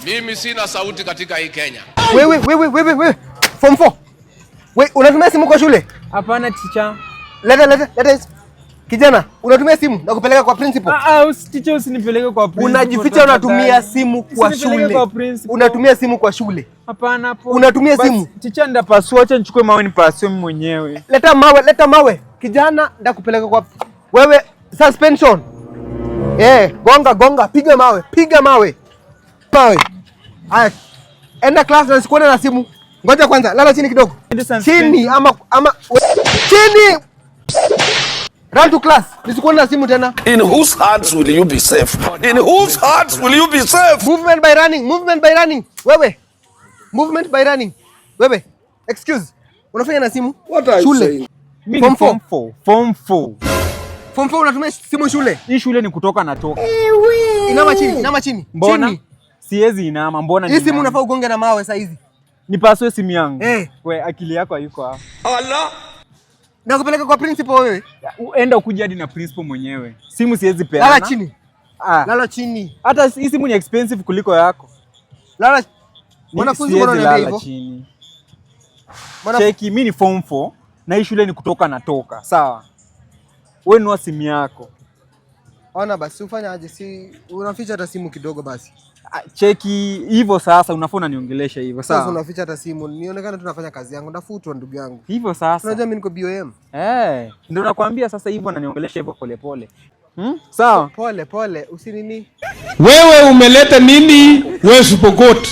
Mimi sina sauti katika hii Kenya. Wewe, wewe, wewe, wewe. Form 4. Wewe unatumia simu kwa shule? Hapana, teacher. Leta, leta, leta hizi. Kijana, unatumia simu na kupeleka kwa principal. Ah, ah, teacher, usinipeleke kwa principal. Unajificha unatumia Tafadhali. Simu kwa Usinipeleke shule. kwa principal. Unatumia simu kwa shule. Hapana hapo. Unatumia Basi, simu? teacher, ndapasua, acha nichukue mawe nipasue mimi mwenyewe. Leta mawe, leta mawe. Kijana, ndakupeleka kwa wewe, suspension. Eh, gonga gonga, piga mawe, piga mawe. Mawe. Haya. Enda class na sikuone na simu. Ngoja kwanza, lala chini kidogo. Ende suspension. Chini ama chini. Run to class. Nisikuone na simu tena. In whose hands will you be safe? In whose hands will you be safe? Movement by running, movement by running. Wewe. Movement by running. Wewe. Excuse. Unafanya na simu? What are you Shule. saying? Mimi Form ni four. form 4. Form 4. Form 4 unatumia simu shule? Hii shule ni kutoka natoka. Inama chini, inama chini. Mbona? Chini. Siwezi inama, mbona Hii simu niiname? unafaa ugonge na mawe saa hizi. Nipasue simu yangu. Eh. We, akili yako haiko hapa. Allah. Nakupeleka kwa principal wewe. Enda ukuja hadi na principal mwenyewe. Simu siwezi peana. Lala chini. Ah. Lala chini. Hata hii simu ni expensive kuliko yako. Lala. Mwanafunzi, mbona Siwezi unaniambia lala hivyo? chini. Cheki. Cheki, mi ni form 4 na hii shule ni kutoka natoka. Sawa. Wewe nunua simu yako. Ona basi, ufanya aje? Si unaficha hata simu kidogo basi. Ah, cheki hivyo sasa unafaa unaniongelesha hivyo Sasa sawa. unaficha hata simu. Nionekane tu nafanya kazi yangu. Ndafutwa, ndugu yangu. Hivyo sasa. Unajua mimi niko BOM. Eh, ndio nakwambia sasa hivyo unaniongelesha hivyo polepole. Sawa. Pole pole, usinini. Wewe umeleta nini West Pokot?